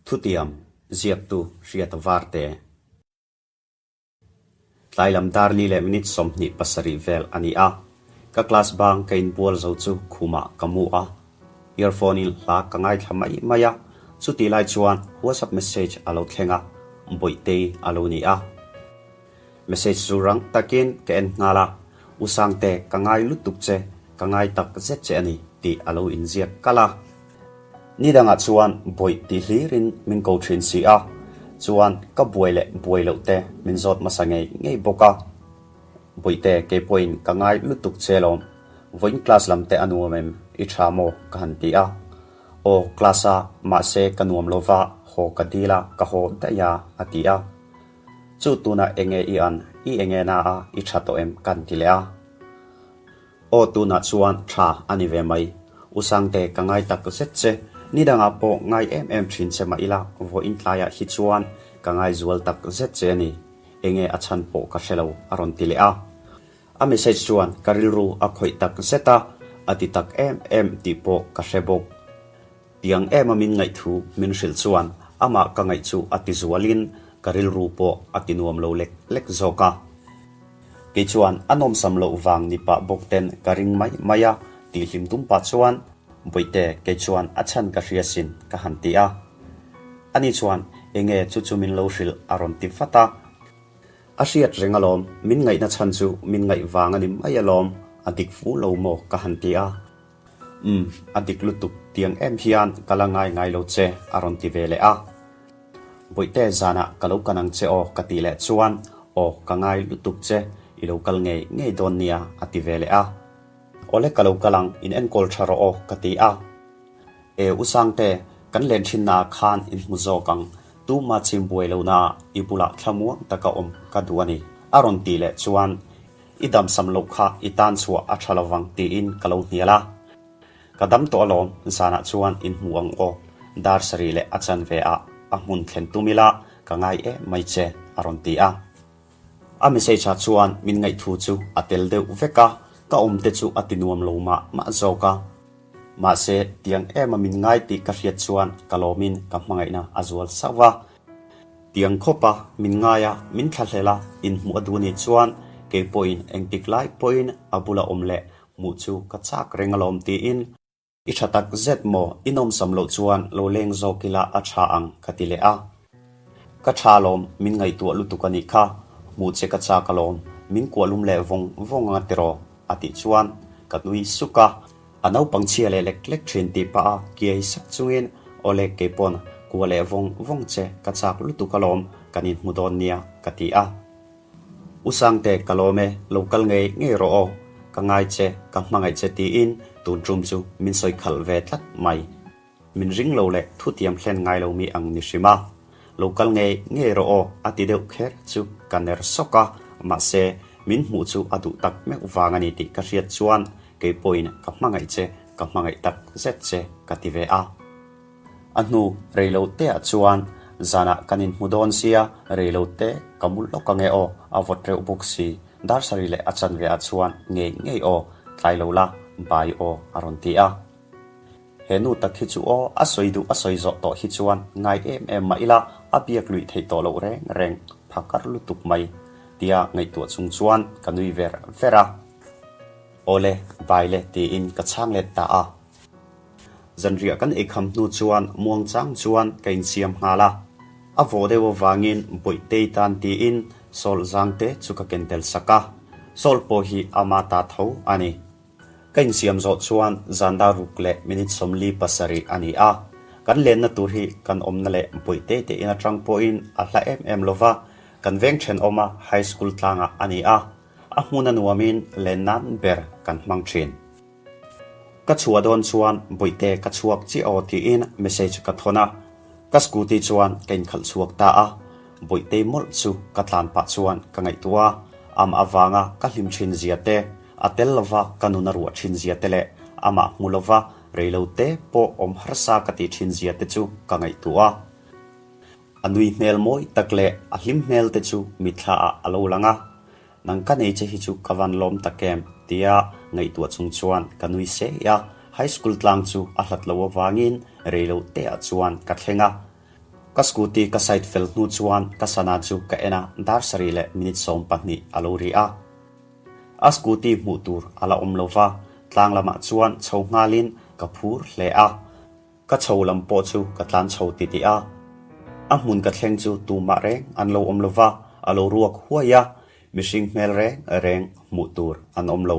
Thutiam ziaktu Hriata Varte. Tlai lam dar li leh minute 27 vel a ni a. Ka class bang ka inbual zo chu khumah ka mu a. Earphone in hla ka ngaithla mai mai a. Chutih lai chuan WhatsApp message a lo thleng a, Bawihtei a lo ni a. Message chu rang takin ka en nghal a, U Sangte, ka ngai lutuk che, ka ngai tak zet che a ni tih a lo inziak kalh a. Ni dangah chuan bawih ti hlirin min ko thin si a, chuan ka buai leh buai loh te min zawt hmasa ngei ngei bawk a. Bawihte, kei pawhin ka ngai lutuk che lawm, vawiin class lam te a nuam em, i tha maw? ka han ti a. Aw, class a, mahse ka nuam lo va, haw ka dil a, ka haw daih a, a ti a. Chu tunah enge i an, i enge na a, i tha tawh em? ka han ti leh a. Aw tunah chuan tha a ni ve mai. U Sangte ka ngai tak zet che. Ni dangah pawh ngai em em thin che mah ila vawiin tlaiah hi chuan ka ngai zual tak zet che a ni. Enge a chhan pawh ka hre lo a rawn ti leh a. A message chuan ka rilru a khawih tak zet a, a ti tak em em tih pawh ka hre bawk. Tiang ema min ngaihthu min hrilh chuan amah ka ngaih chu a ti zualin ka rilru pawh a ti nuam lo lek lek zawk a. Kei chuan a nawmsam loh vang ni pah bawk ten ka ring mai mai a, tih hlim tum pah chuan, Bawihte, kei chuan a chhan ka hria sin, ka han ti a. Ani chuan, Enge chu chu min lo hrilh a rawn ti vat a. A hriat reng alawm, min ngaihna chhan chu min ngaih vang a ni mai alawm, a dik fu lo maw ka han ti a. Umm, a dik lutuk tiang em hian ka la ngai ngai lo che, a rawn ti ve leh a. Bawihte zanah ka lo kan ang che aw ka tih leh chuan, Aw, ka ngai lutuk che, i lo kal ngei ngei dawn nia, a ti ve leh a. Awle ka lo kal ang, in enkawl tha rawh aw, ka ti a. E U Sangte, kan len thinnaah khan in hmu zawk ang, tuma chim buai lohnaah i bulah thlamuang taka awm ka duh a ni, a rawn tih leh chuan, I damsam loh kha i tan chhuah a tha lovang tiin ka lo hnial a. Ka dam tawh alawm, zanah chuan in hmu ang aw, dar sarih leh a chanve ah a hmun thlen tum ila ka ngai em mai che a rawn ti a. A message ah chuan min ngaihthu chu a tel deuh vek a, ka awm te chu a ti nuam lo mah mah zawk a. Mahse, tiang ema min ngai tih ka hriat chuan ka lawmin ka hmangaihna a zual sauh a. Tiang khawpa min ngai a, min thlahlel a, inhmuh a duh ni chuan kei pawhin engtik lai pawhin a bula awm leh hmuh chu ka chak reng alawm tiin, I tha tak zet maw, i nawmsam loh chuan lo leng zawk ila a tha ang ka ti leh a. Ka tha alawm, min ngaihtuah lutuk a nih kha, hmuh che ka chak alawm, min kuahlum leh vawng vawng anga tiraw a tih chuan ka nui suk a. A naupang chhia leh lek lek thin tih pah a kiai sak chungin, Awle keipawn kua leh vawng vawng che ka chak lutuk alawm, kan inhmu dawn nia, ka ti a. U Sangte ka lawm e, lo kal ngei ngei rawh aw, ka ngai che, ka hmangaih che tiin tun tum chu min sawi khalh ve tlat mai. Min ring lo leh thutiam hlen ngai lo mi ang ni hrim a. Lo kal ngei ngei rawh aw a ti deuh kher chu ka ner sawk a, mahse min hmuh chu a duh tak meuh vang a ni tih ka hriat chuan kei pawhin ka hmangaih che, ka hmangaih tak zet che ka ti ve a. A hnu reilo te ah chuan zanah kan inhmu dawn sia, reilo te ka mu lawk ange aw, a vawt reuh bawk si, dar sarih leh a chanve ah chuan ngei ngei aw, tlai lo la, bai aw a rawn ti a. He nu tak hi chu aw, a sawi duh a sawi zawh tawh hi chuan ngai em em mah ila a biak luih theih tawh loh reng reng phakar lutuk mai tia ngaihtuah chung chuan ka nui ver ver a. Awle, bai le tiin ka chhang let ta a. Zanriah kan eikham hnu chuan muangchang chuan ka insiam nghal a. A vawh deuh avangin Bawihtei tan tiin sawlh zangte chu ka ken tel sak a. Sawlh pawh hi ama ta tho a ni. Ka insiam zawh chuan zan dar ruk leh minute 47 a ni a. Kan lenna tur hi kan awmna leh Bawihte te in atang pawhin a hla em em lova, kan veng thenawma High School tlangah a ni a. A hmun a nuamin len nan ber kan hmang thin. Ka chhuah dawn chuan Bawihte ka chhuak chiah aw tiin message ka thawn a. Ka scooty chuan ka inkhalh chhuak ta a. Bawihtei mawlh chu ka tlan pah chuan ka ngaihtuah a, amah avanga ka hlim thin zia te, a tel lova ka nun a ruah thin zia te leh amah hmu lova reilo te pawh awm harsa ka tih thin zia te chu ka ngaihtuah a. A nui hmel mawi tak leh a hlim hmel te chu mitthla ah a lo lang a, Nang ka nei che hi chu ka van lawm tak em? tia ngaihtuah chung chuan ka nui sei a, high school tlang chu a hlat lo avangin reilo te ah chuan ka thleng a. Ka scooty ka side fel hnu chuan ka sana chu ka en a, dar sarih leh minute 12 a lo ri a. A scooty hmuh tur a la awm lo va, tlang lamah chuan chho nghalin ka phur hle a. Ka chho lam pawh chu ka tlan chho titih a. A hmun ka thleng chu tumah reng an lo awm lo va, a lo ruak huai a, mihring hmel reng reng hmuh tur an awm lo.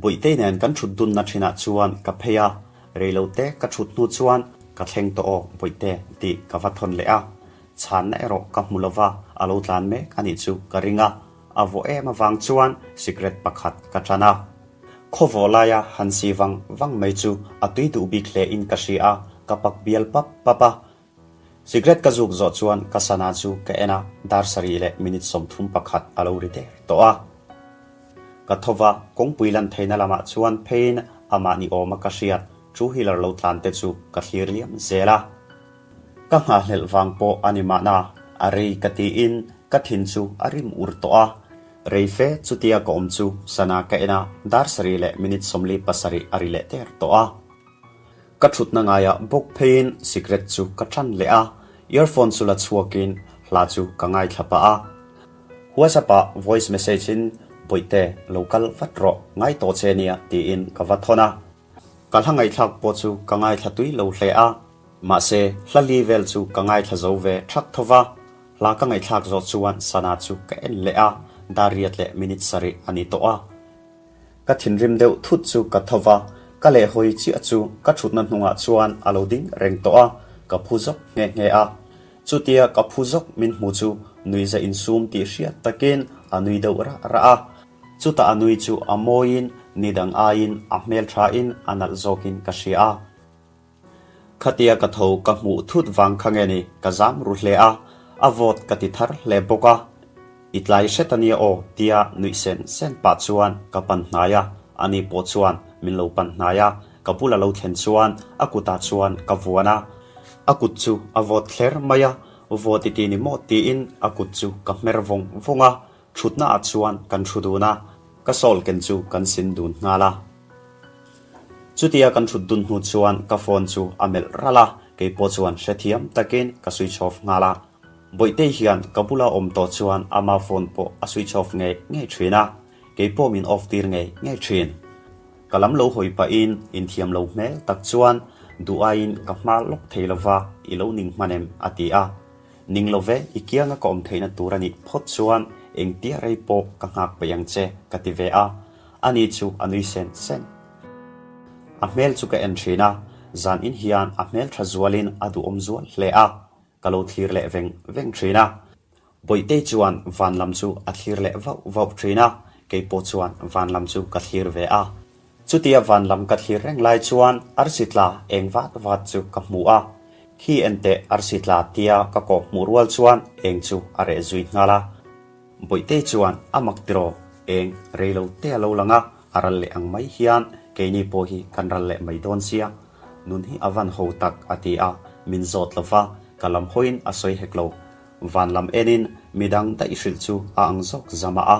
Buihtei nen kan thut dunna thinah chuan ka phei a, reilote ka thut hnu chuan ka thleng tawh aw Buihte tih ka va thawn leh a, chhanna erawh ka hmu lova a lo tlan mek a nih chu ka ring a, a vawh em avang chuan sikret pakhat ka tan a. Khawvawh laia han si vang vang mai chu a tui duh bik hle in ka hria a, ka pak bial pap pap a. Sikret ka zuk zawh chuan ka sana chu ka en a, dar sarih leh minute 31 a lo ri der tawh a. Ka tho va, kawngpui lan theihna lamah chuan pheiin amah ni awma ka hriat two wheeler lo tlan te chu ka thlir liam zel a. Ka nghahhlelh vang pawh a ni mahna, a rei ka tiin ka thin chu a rim ur tawh a. Rei fe chutia ka awm chu sana ka en a, dar sarih leh minute 47 a ri leh der tawh a. Ka thutna ngaiah bawk pheiin sikret chu ka tan leh a, earphone chu la chhuakin hla chu ka ngaithla pah a. WhatsApp ah voice message in Bawihte lo kal vat rawh, ngai tawh che nia tiin ka va thawn a. Ka hla ngaihthlak pawh chu ka ngaithla tui lo hle a, mahse hla li vel chu ka ngaithla zo ve thak tho va. Hla ka ngaihthlak zawh chuan sana chu ka en leh a, dar riat leh minute sarih a ni tawh a. Ka thinrim deuh thut chu ka tho va, ka lehhawi chiah chu ka thutna hnungah chuan a lo ding reng tawh a, ka phu zawk nghe nghe a. Chutia ka phu zawk min hmu chu nuihza insum tih hriat takin a nui deuh rah rah a. Chutah a nui chu a mawiin ni dang aiin a hmelthain a nalh zawkin ka hria a. Khatia ka tho ka hmuh thut vang kha nge ni ka zam ru hle a, a vawt ka ti thar hle bawk a. I tlai hret a nia aw tia nuih sen sen pah chuan ka pan hnai a, ani pawh chuan min lo pan hnai a, ka bula lo thlen chuan a kutah chuan ka vuan a, a kut chu a vawt thler mai a, vawt i ti ni maw tiin a kut chu ka hmer vawng vawng a, thutna ah chuan kan thu dun a, ka sawl ken chu kan sin dun nghal a. Chutia kan thut dun hnu chuan ka phone chu a melh ralh a, kei pawh chuan hrethiam takin ka switch off nghal a. Bawihtei hian ka bula awm tawh chuan ama phone pawh a switch off ngei ngei thin a, kei pawh min off tir ngei ngei thin. Ka lam lo hawi pahin inthiam lo hmel tak chuan duh aiin ka hma lawk thei lova i lo ning hman em a ti a. Ning lo ve, i kianga ka awm theihna tur a nih phawt chuan engtia rei pawh ka nghak peih ang che ka ti ve a, ani chu a nui sen sen. A hmel chu ka en thin a, zan in hian a hmel tha zualin a duhawm zual hle a, ka lo thlir leh veng veng thin a. Bawihtei chuan van lam chu a thlir leh vauh vauh thin a, kei pawh chuan van lam chu ka thlir ve a. Chutia van lam ka thlir reng lai chuan arsi tla eng vat vat chu ka hmu a. Khi enteh arsi tla tia ka kawh hmuh rual chuan eng chu a reh zui nghal a. Bawihtei chuan a mak tiraw eng rei lo te a lo lang a, a ral leh ang mai hian keini pawh hi kan ral leh mai dawn sia. Nun hi a van ho tak a ti a, min zawt lo va, ka lam hawiin a sawi hek lo. Van lam enin midang daih hrilh chu a ang zawk zam a.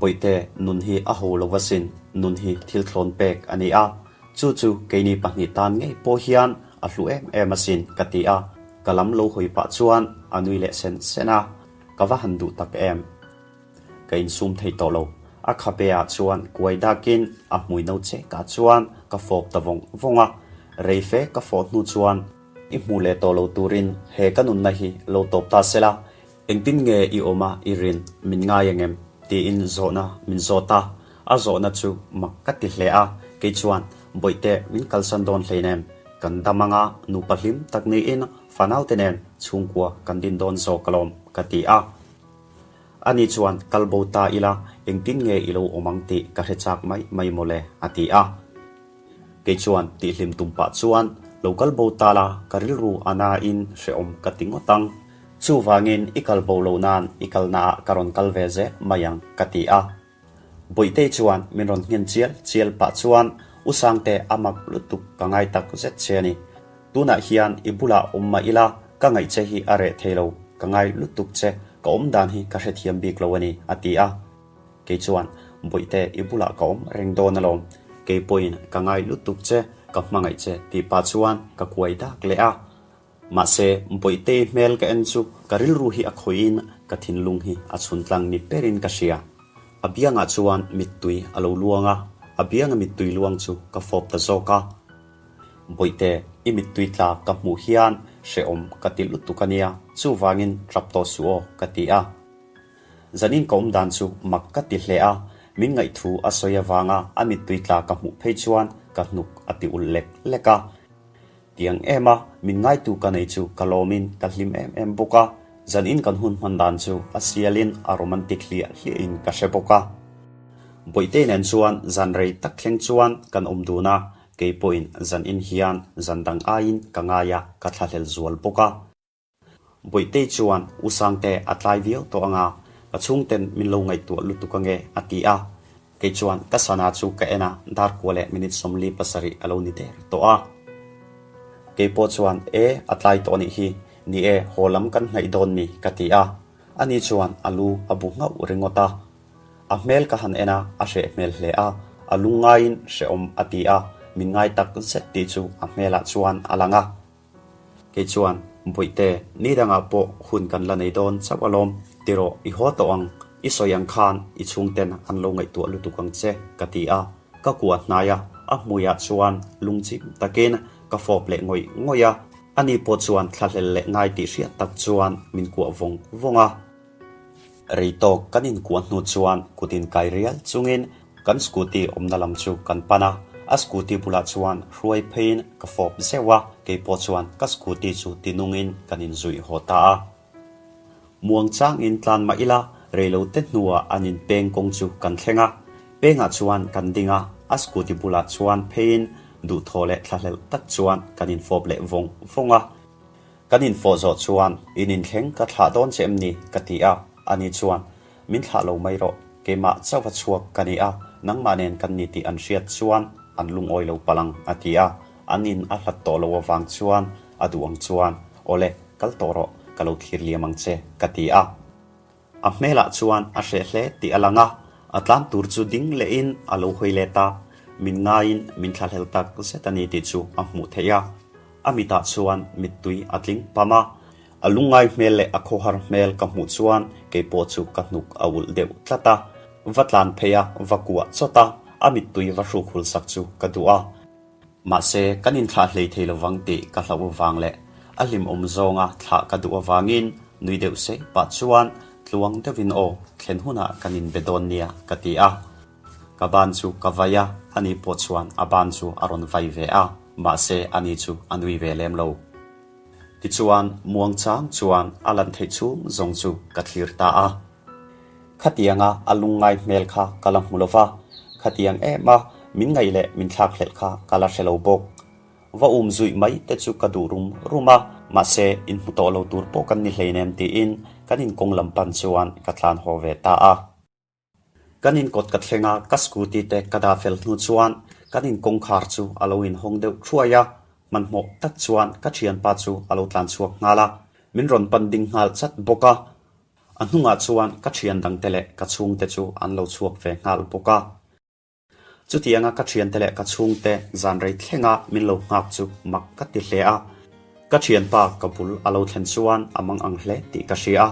Bawihte, nun hi a ho lo asin, nun hi thil thlawn pek a ni a, chu chu keini pahnih tan ngei pawh hian a hlu em em asin ka ti a, ka lam lo hawi pah chuan a nui leh sen sen a, ka va han duh tak em. Ka insum thei tawh lo, a khabe ah chuan kuai dakin a hmui no chek ah chuan ka fawp ta vawng vawng a, rei fe ka fawh hnu chuan i hmuh leh tawh lo turin he ka nunna hi lo tawp ta sela, Engtin nge i awm a i rin min ngai angem? tiin zawhna min zawt a, a zawhna chu mak ka ti hle a, kei chuan Bawihte min kalsan dawn hleinem, kan dam anga nupa hlim tak niin fanaute nen chhungkua kan din dawn zawk alawm ka ti a. Ani chuan kal bo ta ila engtin nge i lo awm ang tih ka hre chak mai mai mawle a ti a. Kei chuan tihhlim tum pah chuan lo kal bo ta la ka rilru a nain hrehawm ka ti ngawt ang. Chuvangin i kal bo lo nan i kalnaah ka rawn kal ve zel mai ang ka ti a. Bawihtei chuan min rawn nghen chial chial pah chuan U Sangte a mak lutuk ka ngai tak zet che a ni. Tunah hian i bulah awm mah ila ka ngaih che hi a reh thei lo, ka ngai lutuk che, ka awm dan hi ka hrethiam bik lo a ni a ti a. Kei chuan, Bawihte, i bulah ka awm reng dawn alawm. Kei pawhin ka ngai lutuk che, ka hmangaih che tih pah chuan ka kuai dak leh a. Mahse, Bawihtei hmel ka en chu ka rilru hi a khawihin ka thinlung hi a chhun tlang ni berin ka hria. A biangah chuan mittui a lo luang a, a bianga mittui luang chu ka fawp ta zawk a. Bawihte, i mittui tla ka hmuh hian hrehawm ka ti lutuk a nia, chuvangin rap tawh suh aw, ka ti a. Zanin ka awm dan chu mak ka ti hle a, min ngaihthu a sawi avanga a mittui tla ka hmuh phei chuan ka hnuk a ti ulh lek lek a. Tiang em a, min ngaitu ka nei chu ka lawmin ka hlim em em bawk a, zanin kan hun hman dan chu a sialin a romantic hliah hliahin ka hre bawk a. Bawihtei nen chuan zan rei tak thleng chuan kan awm dun a, kei pawhin zanin hian zan dang aiin ka ngai a, ka thlahlel zual bawk a. Bawihtei chuan U Sangte a tlai viau tawh anga, ka chhungten min lo ngaihtuah lutuk ange a ti a. Kei chuan ka sana chu ka en a, dar kua leh minute 47 a lo ni der tawh a. Kei pawh chuan E, a tlai tawh anih hi, ni e, haw lam kan hnaih dawn mi ka ti a. Ani chuan a lu a bu nghauh ringawt a. A hmel ka han en a, a hreh hmel hle a, a lu ngaiin hrehawm a ti a, min ngai tak zet tih chu a hmelah chuan a lang a. Kei chuan, Bawihte, ni dangah pawh hun kan la nei dawn chauh alawm, tirawh i haw tawh ang, i sawi ang khan i chhungten an lo ngaihtuah lutuk ang che, ka ti a. Ka kuah hnai a, a hmuiah chuan lungchim takin ka fawp leh ngawih ngawih a, ani pawh chuan thlahlel leh ngai tih hriat tak chuan min kuah vawng vawng a. Rei tawk kan inkuah hnu chuan kut inkai rial chungin kan scooty awmna lam chu kan pan a, a scooty bulah chuan hruai pheiin ka fawp zeuh a, keipawh chuan ka scooty chu tinungin kan inzuih haw ta a. Muang changin tlan mah ila reilote hnuah an inpeng kawng chu kan thleng a, pengah chuan kan ding a, a scooty bulah chuan pheiin duhthawh leh thlahlelh tak chuan kan infawp leh vawng vawng a. Kan infawh zawh chuan in inthleng ka thlah dawn che em ni? ka ti a, ani chuan, Min thlah lo mai rawh, keimah chauh va chhuak ka ni a, nangmah nen kan ni tih an hriat chuan an lungawi lo palh ang, a ti a, an in a hlat tawh lo avang chuan a duh ang chuan, Awle, kal tawh rawh, ka lo thlir liam ang che, ka ti a. A hmelah chuan a hreh hle tih a lang a, a tlan tur chu ding lehin a lo hawi let a, min ngaiin min thlahlel tak zet a ni tih chu a hmuh theih a. A mitah chuan mittui a tling pam a, a lungngai hmel leh a khawhar hmel ka hmuh chuan kei pawh chu ka hnuk a ulh deuh tlat a, va tlan phei a, va kuah chawt a, a mittui va hruk hul sak chu ka duh a. Mahse, kan inthlah hlei thei lovang tih ka hlauh avang leh a hlimawm zawnga thlah ka duh avangin nui deuh sei pah chuan tluang deuhin aw, thlen hunah kan inbe dawn nia ka ti a. Ka ban chu ka vai a, ani pawh chuan a ban chu a rawn vai ve a, mahse ani chu a nui ve lem lo. Tichuan, muangchang chuan a lan theih chhung zawng chu ka thlir ta a. Khatianga a lungngai hmel kha ka la hmu lo va, khatiang em a min ngaih leh min thlak hlelh kha ka la hre lo bawk. Va um zuih mai te chu ka duh rum rum a, mahse inhmu tawh lo tur pawh kan ni hleinem tiin kan inkawng lam pan chuan ka tlan haw ve ta a. Kan inkawt ka thleng a, ka scooty te ka dah fel hnu chuan kan inkawngkhar chu a lo inhawng deuh thuai a, hmanhmawh tak chuan ka thianpa chu a lo tlan chhuak nghal a, min rawn pan ding nghal chat bawk a. A hnungah chuan ka thian dangte leh ka chhungte chu an lo chhuak ve nghal bawk a. Chutianga ka thiante leh ka chhungte zan rei thlenga min lo nghak chu mak ka ti hle a. Ka thianpa ka bul a lo thlen chuan a mang ang hle tih ka hria a.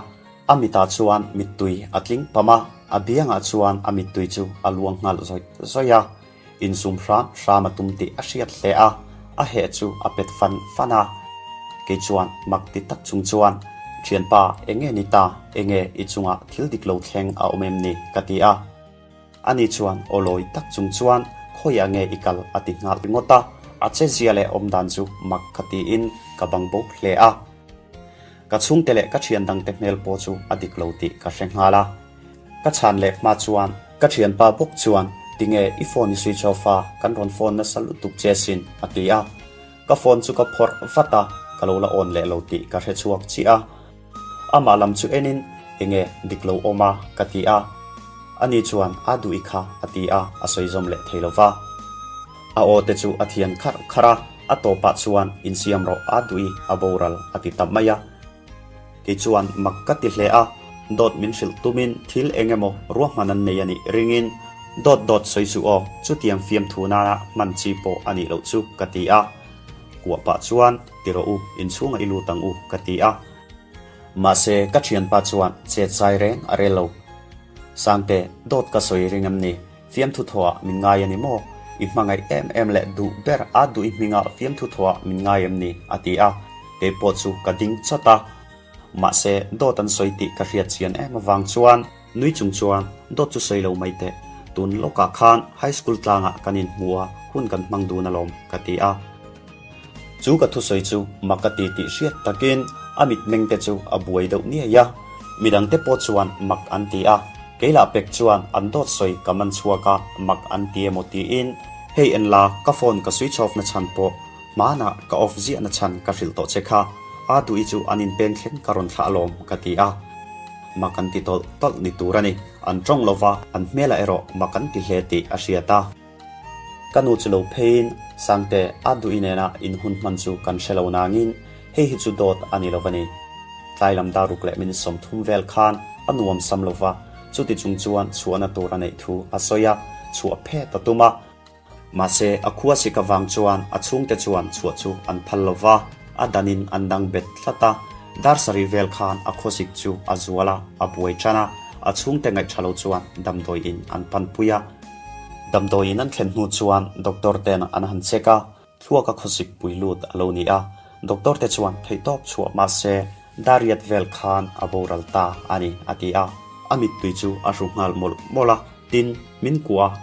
A mitah chuan mittui a tling pam a, a biangah chuan a mittui chu a luang nghal zawih zawih a. Insum hram hram a tum tih a hriat hle a, a heh chu a pet fan fan a. Kei chuan mak ti tak chung chuan, Thianpa, enge ni ta? Enge i chungah thil dik lo thleng a awm em ni? ka ti a. Ani chuan aw lawi tak chung chuan, Khawiah nge i kal? a ti nghal ringawt a. A chezia leh awmdan chu mak ka tiin ka bang bo hle a. Ka chhungte leh ka thian dangte hmel pawh chu a dik lo tih ka hre nghal a. Ka chhan leh hma chuan ka thianpa bawk chuan tinge i phone i switch off a, kan rawn phone nasa lutuk che sin a ti a. Ka phone chu ka phawrh vat a, ka lo la on leh lo tih ka hre chhuak chiah a. Amah lam chu enin enge dik lo awm a ka ti a. Ani chuan a duh i kha a ti a, a sawi zawm leh thei lo va. A aw te chu a thian kharh kharh a, a tawpah chuan insiam rawh a duh i a boral a ti ta mai a. Kei chuan mak ka ti hle a, dawt min hrilh tumin thil eng emaw ruahman an nei a nih ringin dawt dawt sawi suh aw, chutiang fiamthu nana hman chi pawh a nih loh chu ka ti a. Kuah pah chuan, Ti rawh u, inchhungah i lut ang u, ka ti a. Mahse, ka thianpa chuan chet zai reng a rel lo. Sangte, dawt ka sawi ring em ni? Fiamthu thawhah min ngai a ni maw? I hmangaih em em leh duh ber a duh i hmingah fiamthu thawhah min ngai em ni? a ti a. Kei pawh chu ka ding chawt a. Mahse, dawt an sawi tih ka hriat chian em avang chuan nui chung chuan dawt chu sawi lo mai teh. Tun lawkah khan high school tlangah kan inhmu a, hun kan hmang dun alawm, ka ti a. Chu ka thusawi chu mak ka ti tih hriat takin a mitmeng te chu a buai deuh niai a, midangte pawh chuan mak an ti a, kei lah pek chuan an dawt sawi ka man chhuak a, mak an ti emaw tiin, Hei en la, ka phone ka switch off na chhan pawh hmanah ka off ziah na chhan ka hrilh tawh che kha, a duh i chu an inpeng thleng ka rawn thlah alawm ka ti a. Mak an ti tawlh tawlh ni tur a ni, an tawng lova, an hmelah erawh mak an ti hle tih a hriat a. Ka nu chu lo pheiin Sangte a duh nena in hun hman chu kan hre lo nangin hei hi chu dawt a ni lo va ni. Tlai lam daruk leh minute 30 vel khan a nuam sam lo va, chuti chung chuan chhuahna tur a neih thu a sawi a, chhuah phet a tum a. Mahse a khua sik avang chuan a chhungte chuan chhuah chu an phal lo va, a danin an dang bet tlat a. Dar sarih vel khan a khawsik chu a zual a, a buai tan a, a chhungte ngaihṭha lo chuan damdawi in an panpui a. Damdawi in an thlen hnu chuan doctor ten an han check a, thluaka khawsik pui lut a lo ni a, doctor te chuan theihtawp chhuah mahse dariat vel khan a boral ta a ni a ti a, a mittui chu a hru nghal mawlh mawlh a, tin min kuah a.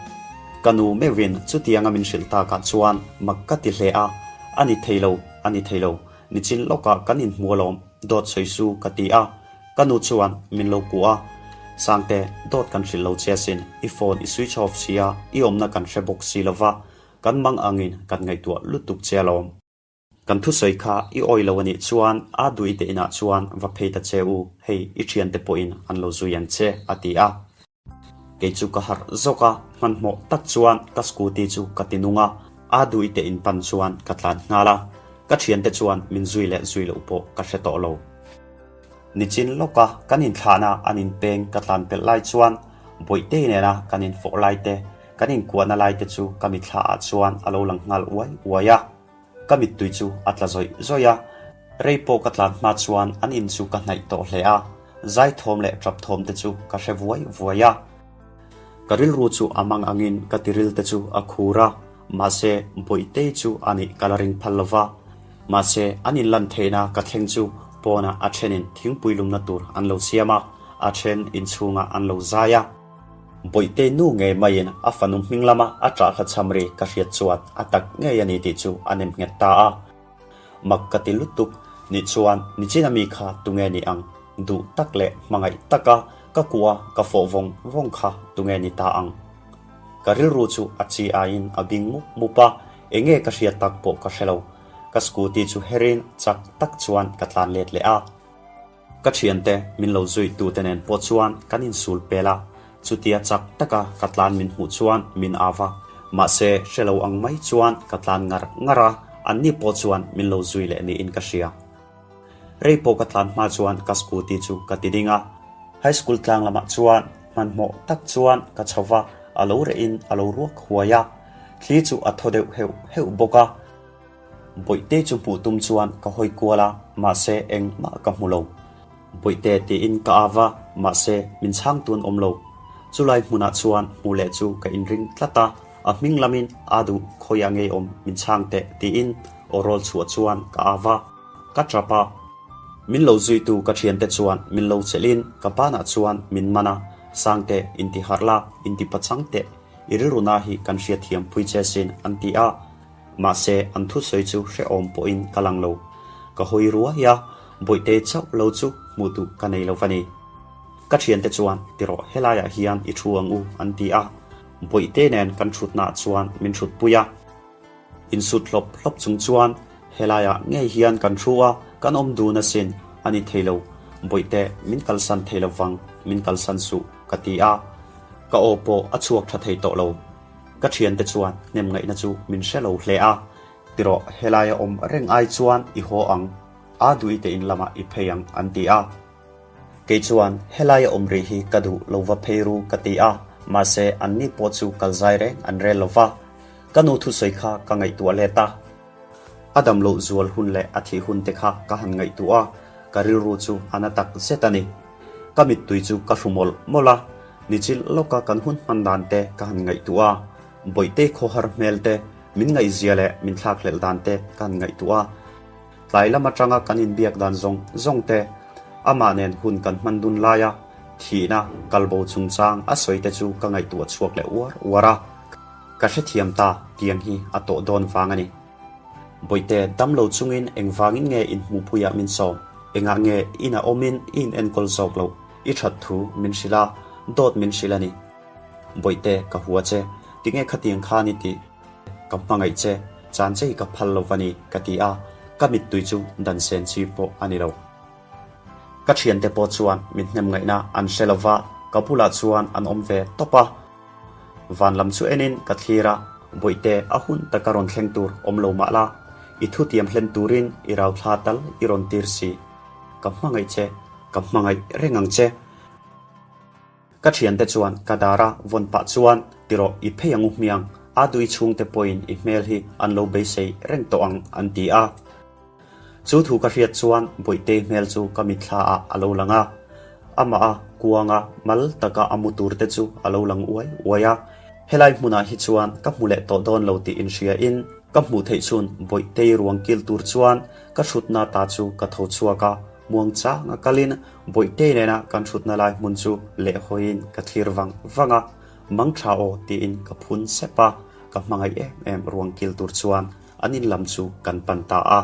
Ka nu meuhin chutianga min hrilh takah chuan mak ka ti hle a, a ni thei lo, a ni thei lo, nichin lawkah kan inhmu alawm, dawt sawi su ka ti a. Ka nu chuan min lo kuah a, Sangte, dawt kan hrilh lo che asin, i phone i switch off si a, i awmna kan hre bawk si lova, kan mang angin kan ngaihtuah lutuk che alawm. Kan thusawi kha i awi lo anih chuan a duh i te inah chuan va phei ta che u, hei i thiante pawhin an lo zui ang che, a ti a. Kei chu ka harh zawk a, hmanhmawh tak chuan ka scooty chu ka ti nung a, a duh i te in pan chuan ka tlan nghal a, ka thiante chuan min zui leh zui loh pawh ka hre tawh lo. Nichin lawka kan inthlahna an inpeng ka tlan pelh lai chuan Bawihtei nena kan infawh lai te, kan inkuahna lai te chu ka mitthla ah chuan a lo lang nghal uai uai a. Ka mittui chu a tla zawih zawih a. Rei pawh ka tlan hma chuan an in chu ka hnaih tawh hle a, zai thawm leh tap thawm te chu ka hre vuai vuai a. Ka rilru chu a mang angin ka tiril te chu a khur a, mahse Bawihtei chu a nih ka la ring phal lo va. Mahse an inlan theihna ka thleng chu pawnah a thenin thingpui lumna tur an lo siam a, a then inchhungah an lo zai a. Bawihtei nu ngei maiin a fanu hming lama a ṭah hla cham ri ka hriat chuan a tak ngei a ni tih chu a nem nghet ta a. Mak ka ti lutuk nih chuan nichin ami kha tunge ni ang? Duh tak leh hmangaih taka ka kua ka fawh vawng vawng kha tunge ni ta ang? Ka rilru chu a chi aiin a bing mup mup a, enge ka hriat tak pawh ka hre lo. Ka scooty chu herin chak tak chuan ka tlan let leh a. Ka thiante min lo zui tute nen pawh chuan kan insul pel a, chutia chak taka ka tlan min hmuh chuan min au a, mahse hre lo ang mai chuan ka tlan ngar ngar a, anni pawh chuan min lo zui leh niin ka hria. Rei pawh ka tlan hma chuan ka scooty chu ka ti ding a, high school tlang lamah chuan hmanhmawh tak chuan ka chho va, a lo rehin a lo ruak huai a, thli chu a thaw deuh heuh heuh bawk a. Bawihte chu hmuh tum chuan ka hawi kual a, mahse engmah ka hmu lo. Bawihte tiin ka av a, mahse min chhang tun awm lo. Chulai hmunah chuan hmuh leh chu ka inring tlat a, a hming lamin a duh khawiah ngei awm min chhang teh tiin aw rawl chhuah chuan ka av a, ka tap a. Min lo zuitu ka thiante chuan min lo chelhin ka banah chuan min man a, Sangte inti harh la, inti pachang teh, i rilru na hi kan hriatthiam pui che sin an ti a. Mahse, an thusawi chu hrehawm pawhin ka lang lo. Ka hawi ruai a, Bawihte chauh lo chu hmuh duh ka nei lo va ni. Ka thiante chuan, Ti rawh, helaiah hian i thu ang u, an ti a. Bawihte nen kan thutnaah chuan min thutpui a. Insut hlawp hlawp chung chuan, Helaiah ngei hian kan thu a, kan awm dun asin, a ni thei lo. Bawihte, min kalsan thei lo vang, min kalsan suh, ka ti a. Ka aw pawh a chhuak tha thei tawh lo. Ka thiante chuan hnem ngaihna chu min hre lo hle a. Tirawh, helaia awm reng ai chuan i haw ang, a duh te in lamah i phei ang an ti a. Kei chuan helaia awm rih hi ka duh lo va phei ru ka ti a, mahse anni pawh chu kal zai reng an rel lo va. Ka nu thusawi kha ka ngaihtuah let a. A dam loh zual hun leh a thih hun te kha ka han ngaihtuah a, ka rilru chu a na tak zet a ni. Ka mittui chu ka hru mawlh mawlh a, nichilh lawka kan hun hman dan te ka han ngaihtuah a, Bawihtei khawhar hmel te, min ngaihzia leh min thlakhlelh dan te ka han ngaihtuah a. Tlai lam atanga kan inbiak dan zawng zawng te, amah nen hun kan hman dun laia thihna kalbo chungchang a sawi te chu ka ngaihtuah chhuak leh uar uar a. Ka hrethiam ta tiang hi a tawh dawn vang a ni. Bawihte, damlo chungin engvangin nge inhmuhpuiah min sawm? Engah nge inah awmin i inenkawl zawk loh? I that thu min hrilh a, dawt min hrilh a ni. Bawihte, ka hua che. Tinge khatiang khan i tih? Ka hmangaih che, chan che hi ka phal lo va ni, ka ti a, ka mittui chu dan sen chi pawh a ni lo. Ka thiante pawh chuan min hnem ngaihna an hre lo va, ka bulah chuan an awm ve tawp a. Van lam chu enin ka thlir a, Bawihte, a hun taka rawn thleng tur awm lo mah la, i thutiam hlen turin i rauthla tal i rawn tir si. Ka hmangaih che, ka hmangaih reng ang che. Ka thiante chuan ka dara vawn pah chuan, Tirawh, i phei ang u hmiang, a dui chhungte pawhin i hmel hi an lo beisei reng tawh ang, an ti a. Chu thu ka hriat chuan Bawihtei hmel chu ka mitthla ah a lo lang a. Amah a kuanga mal taka a mu tur te chu a lo lang uai uai a. Helai hmunah hi chuan ka hmu leh tawh dawn lo tih inhria in ka hmuh theih chhun Bawihtei ruang kil tur chuan ka hrutna ta chu ka tho chhuak a. Muangchanga kalin Bawihtei nena kan hrutna lai hmun chu lehhawiin ka thlir vang vang a. Mang tha aw tiin ka phun sep a, ka hmangaih em em ruang kil tur chuan an in lam chu kan pan ta a.